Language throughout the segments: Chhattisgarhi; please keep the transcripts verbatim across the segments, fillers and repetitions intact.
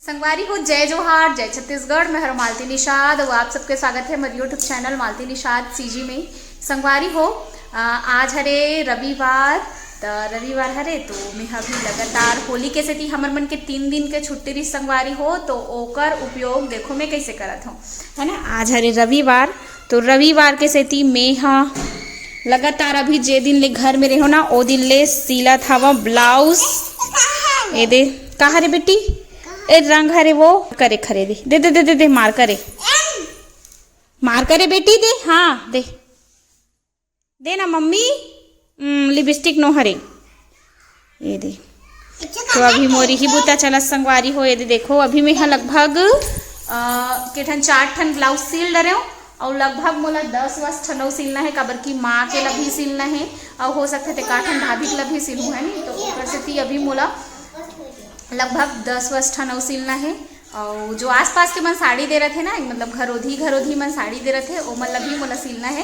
संगवारी हो, जय जोहार, जय छत्तीसगढ़। मैं हर मालती निषाद, अउ आप सबके स्वागत है हमारे YouTube channel Malti Nishad CG में। संगवारी हो, अ, आज हरे रविवार, त रविवार हरे तो मैं अभी लगातार होली के सेती हमर मन के तीन दिन के छुट्टी रही संगवारी हो, तो ओकर उपयोग देखो मैं कैसे करत हूँ, है ना। आज हरे रविवार, तो रविवार के सेती मैं हा लगातार अभी जे दिन ले घर में रहो ना, ओ दिन ले सिलत हवा ब्लाउज। ए दे, का हरे बेटी? ए रंग हरे वो करे खरे दे, दे, दे, दे, दे, दे, मार करे, मार करे बेटी दे, हाँ दे, दे ना मम्मी। हम्म, लिपस्टिक नो हरे, ये दे। तो अभी मोरी ही बूता चलत संगवारी हो। ये दे देखो, अभी मैं हा लगभग, अ, के ठन चार ठन ब्लाउज सिल डरे हूँ, और लगभग मोला दस वस ठन अउ सिलना है, काबर कि माँ के ला भी सिलना है, और हो सकथे ते का ठन भाभी के ला भी सिलहूँ, है नी। तो ओकर सेती अभी मोला लगभग दस वस ठन अउ सिलना है। और जो आसपास के मन साड़ी दे रहे थे ना, मतलब घरोधी घरोधी मन साड़ी दे रहे थे, ओ मन ला भी मोला सिलना है।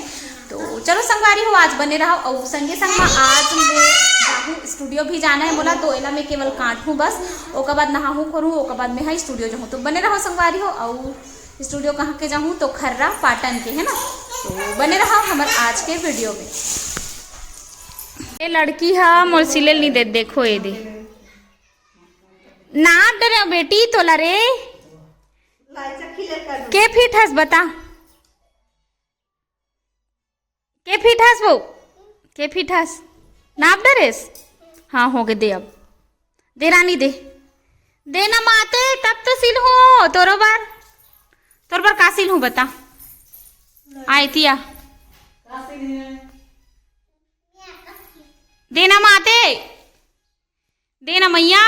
तो चलो संगवारी हो, आज बने रहो। और संगे संग में आज मैं जाहूँ, स्टूडियो भी जाना है मोला, तो एला मैं केवल काटहूँ बस, ओकर बाद नहाहूँ खोरहूँ, ओकर बाद मैं हा स्टूडियो जाहूँ। तो बने रहो संगवारी हो। और स्टूडियो कहाँ के जाहूँ? तो खर्रा पाटन के, है ना। तो बने रहो हमर आज के वीडियो में। ये लड़की हा मोर सिले नहीं दे, देखो ये दे। नाप डरे बेटी तोला रे। के फीट हस बता? के फीट हस वो? के फीट हस? नाप डरेस? हाँ, हो गए, दे अब। दे रानी, दे। दे ना माते, तब तो सिल हूँ तोरो बर। तोर बर का सिल हूँ बता? आयतिया। दे ना माते। दे ना मैया।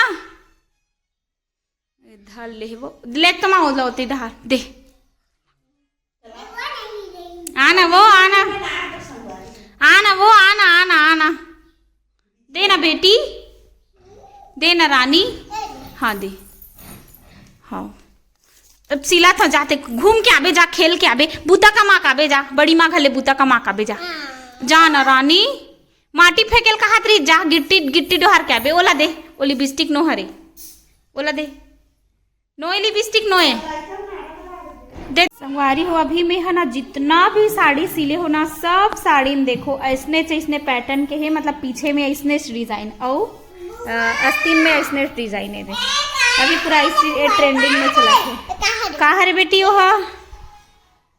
ए, धर ले वो। ले तो माँ ओला होती धार। दे। आना वो, आना। आना वो, आना, आना, आना। दे ना बेटी। दे ना रानी। हाँ, दे। हाँ। अब सिला था, जाते घूम के आबे जा, खेल के आबे, बूता कमा के आबे जा, बड़ी माँ घले बूता कमा के आबे जा। जा ना रानी, माटी फेंकेल कहात रही, जा गिट्टी, गिट्टी डोहार के आबे, ओला दे, ओ लिपस्टिक नो हरे, ओला दे, नोए लिपस्टिक नोए। दे संगवारी हो, अभी में है ना जितना भी साड़ी सिले हो ना, सब साड़ी में देखो ऐसने ऐसने पैटर्न के है, मतलब पीछे में ऐसने डिजाइन और अ, आस्तीन में ऐसने डिजाइन है दे। अभी पूरा इसी ये ट्रेंडिंग में चला है। का हरे बेटी ओहा?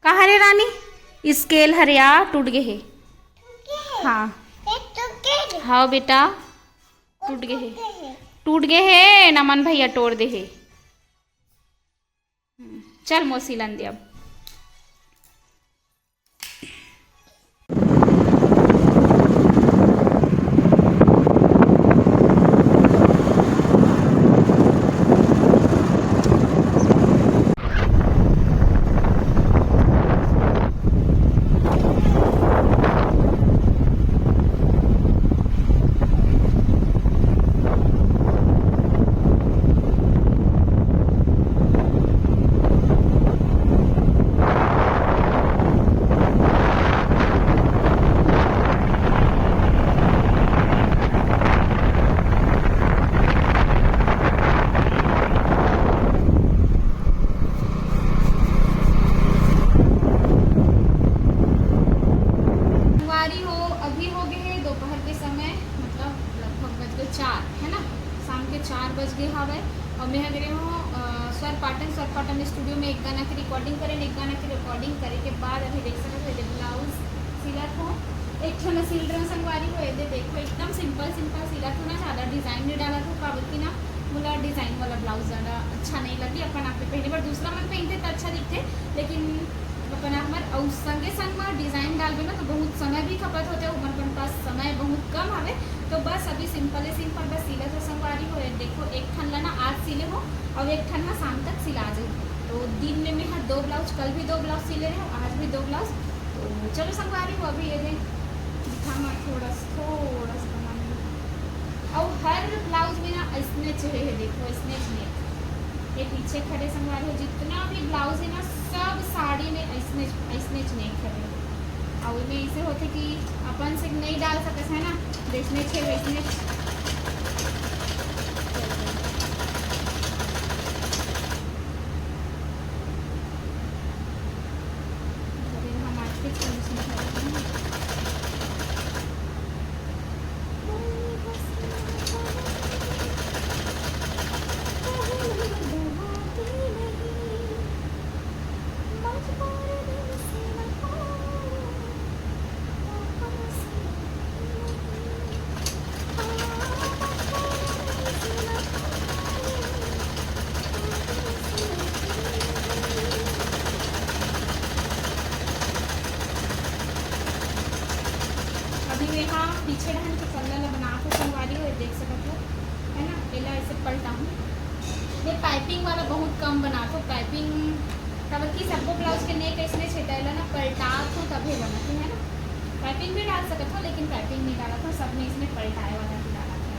का हरे रानी? स्केल हरे आ टूट गए है। हाँ। हाँ बेटा, टूट गए है। टूट गए है, नमन भैया तोड़ दे है। हम्म, चल मोर सिलन दे अब। संगवारी हो, अभी हो गए है दोपहर के समय, मतलब लगभग बज गए चार, है ना, शाम के चार बज गए हवे। और मैं गे हूँ अ, स्वर पाटन, स्वर पाटन स्टूडियो में एक गाना की रिकॉर्डिंग करें, एक गाना की रिकॉर्डिंग करे के बाद अभी देख सकते हो, ये ब्लाउज सिलत हो, एक ठन सिल रहा संगवारी हो, ये देखो एकदम सिंपल सिंपल सिलत हो ना, ज़्यादा डिजाइन नहीं डालत हो, काबर कि ना मोला डिजाइन वाला ब्लाउज ज़्यादा अच्छा नहीं लगे अपन आप पे पहने, पर दूसरा मन पहनते तो अच्छा दिखते, लेकिन अपन आप मन अउ संगे संग में डिजाइन डालबे ना तो बहुत समय भी खपत होते, उमन अपन पास समय बहुत कम हवे। तो बस अभी सिंपल ही सिंपल बस सिलत हो संगवारी हो। ये देखो एक ठन ला ना आज सिले हो और एक ठन ला शाम तक सिला जाही। तो दिन में मैं हर दो ब्लाउज, कल भी दो ब्लाउज सिले रहे, आज भी दो ब्लाउज। तो चलो संगवारी हो, अभी ये दे दिखा मैं थोड़ा सा, थोड़ा सा बना लूँ। और हर ब्लाउज में ना ऐसने चढ़े है, देखो ऐसने चढ़े। ये पीछे खड़े संगवारी हो, जितना भी ब्लाउज है ना सब साड़ी में ऐसने ऐसने चढ़े है। और इनमें ऐसे होते कि अपन से नहीं डाल सकते है ना, जैसने छे वैसने। पीछे डहन के पल्ला ला बनात हो संगवारी हो, देख सकत हो, है ना, एला ऐसे पलटाहूँ। मैं पाइपिंग वाला बहुत कम बनात हो, पाइपिंग काबर कि सबो ब्लाउज के नेक ऐसने छेदा, एला ना पलटात हो तभे बनत हो, है ना। पाइपिंग भी डाल सकत हो, लेकिन पाइपिंग नहीं डालत हो, सब में इसमें पलटाए वाला ही डालत हो।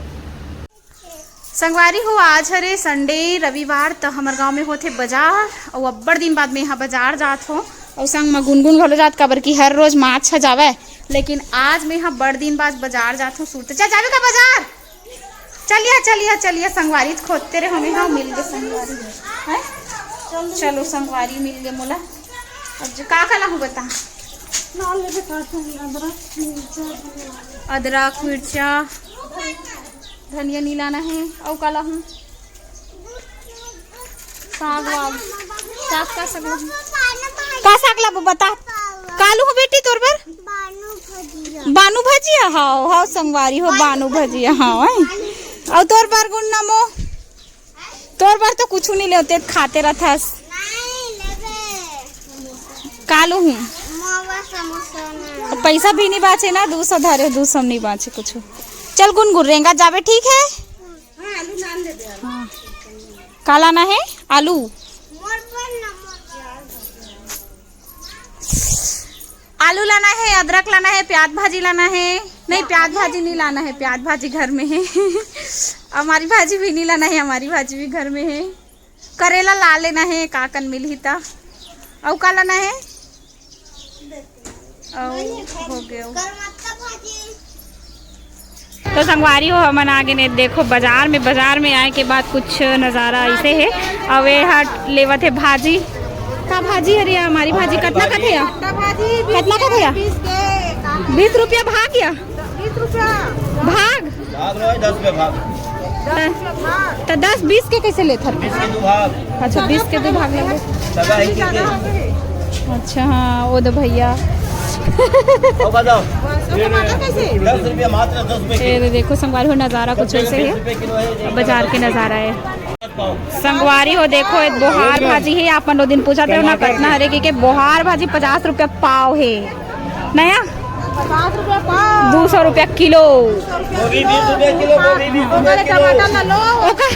संगवारी हो, आज हरे संडे, रविवार, त हमर गांव में होथे बाजार, अउ अब्बड़ दिन बाद में यहाँ बाजार जात हो, अउ संग म गुनगुन घलो जात, काबर कि हर रोज माछ ह जावय, लेकिन आज में यहाँ बड़ दिन बाद बाजार जात हो। सूट चल जावे का बाजार, चलिया चलिया चलिया, संगवारी त खोजते रहे हमें, हाँ मिल गए संगवारी, हैं? चलो संगवारी मिल गए मोला। अब जो का का लाहूँ बता। अदरक, मिर्चा, धनिया नहीं लाना है, अउ का लाहूँ? साग वाग, साग का साग लाहूँ? का साग लाबो बता? का लूँ बेटी तोर बर? बानू भजिया। बानू भजिया, हाव, हाव, संगवारी हो, बानू भजिया, हाव, हैं? अउ तोर बर गुन नमो? तोर बर तो कुछु नहीं लेते, खाते रहथस। नहीं लेबे। का लूँ हूँ? मोमोज, समोसा ना। पैसा भी नहीं बाँचे ना, दू सौ धरे, दू सौ नहीं बाँचे कुछु। चल गुनगुन, रेंगा जाबे, ठीक है? हाँ, आलू नान दे दे। हाँ। का लाना है? आलू। मोर पर नमक। आलू लाना है, अदरक लाना है, प्याज भाजी लाना है। नहीं, प्याज भाजी नहीं लाना है, प्याज भाजी घर में है। हमारी भाजी भी नहीं लाना है, हमारी भाजी भी घर में है। करेला ला लेना है, का कन मिलही त। अउ का लाना है? अउ हो गयो। तो संगवारी हो, हमन आगे ने देखो बाजार में, बाजार में आए के बाद कुछ नजारा ऐसे है। अब ये हट लेवत है भाजी। का भाजी हरे या? हमारी भाजी कतना का थे या? कतना का थे या? बीस रुपया भाग या? भाग। भाग रहा है, दस में भाग। त दस बीस के कैसे लेथर? बीस के दो भाग। अच्छा, बीस के दो भाग लगे। सगा है कि के? अच्छा, हाँ, वो दो भैया। वो बताओ। दस रुपया मात्र, दस रुपये ये किलो। देखो संगवारी हो, नज़ारा कुछ ऐसे है। बाजार के नज़ारा है। संगवारी हो, देखो, एक बोहार भाजी है। आप मन ओ दिन पूछा थे ना, कतना हरे, कि के बोहार भाजी पचास रुपया पाव है। नया? पचास रुपया पाव। दू सौ रुपया किलो। गोभी बीस रुपया किलो, गोभी बीस रुपया हमारे किलो। टमाटर ला लो। ओका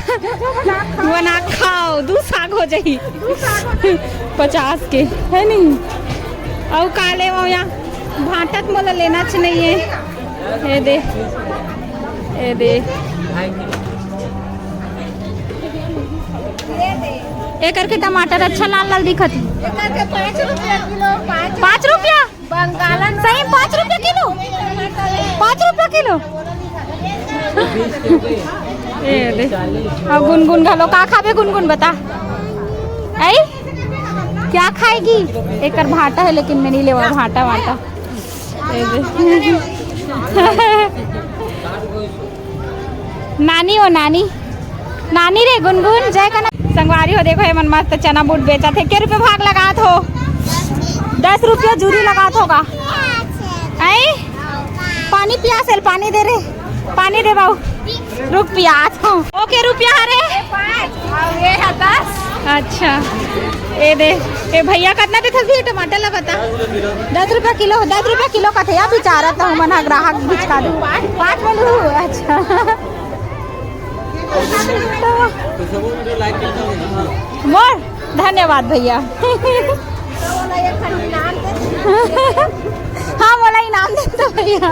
वो ना खाओ, दू साग हो जाई। दू साग हो जाई। पचास के, है नहीं? अउ का लेवो या? भांटा त मोला लेना च नहीं है। ये दे, ये दे। ये करके टमाटर अच्छा लाल लाल दिखत है। एकर के पाँच रुपया किलो, पाँच पाँच रुपया? बंगालन सही, पाँच रुपया किलो? पाँच रुपया किलो? ए दे। अब गुनगुन घलो का खाबे, गुनगुन बता। आई? क्या खाएगी? एकर भांटा है, लेकिन मैं नहीं लेवा भांटा वांटा। ए दे। नानी ओ नानी, नानी रे गुनगुन, जय कना। संगवारी हो, देखो, ये मन मस्त चना बूट बेचत हे। के रुपया भाग लगात हो? दस रुपया जूरी लगात हो का? आई? पानी पियास हे, पानी दे रे, पानी दे बाऊ। रुक, पियास हो। ओ, के रुपया हरे? ये है दस। अच्छा, ये दे। ए भैया, कतना देथस भी टमाटर ला बता? दस रुपया किलो, दस रुपया किलो कथे या बिचारा, त हमन ह ग्राहक बिचका दू। पाँच बोलू, अच्छा। मोर धन्यवाद भैया। हाँ, मोला इनाम दे दो भैया।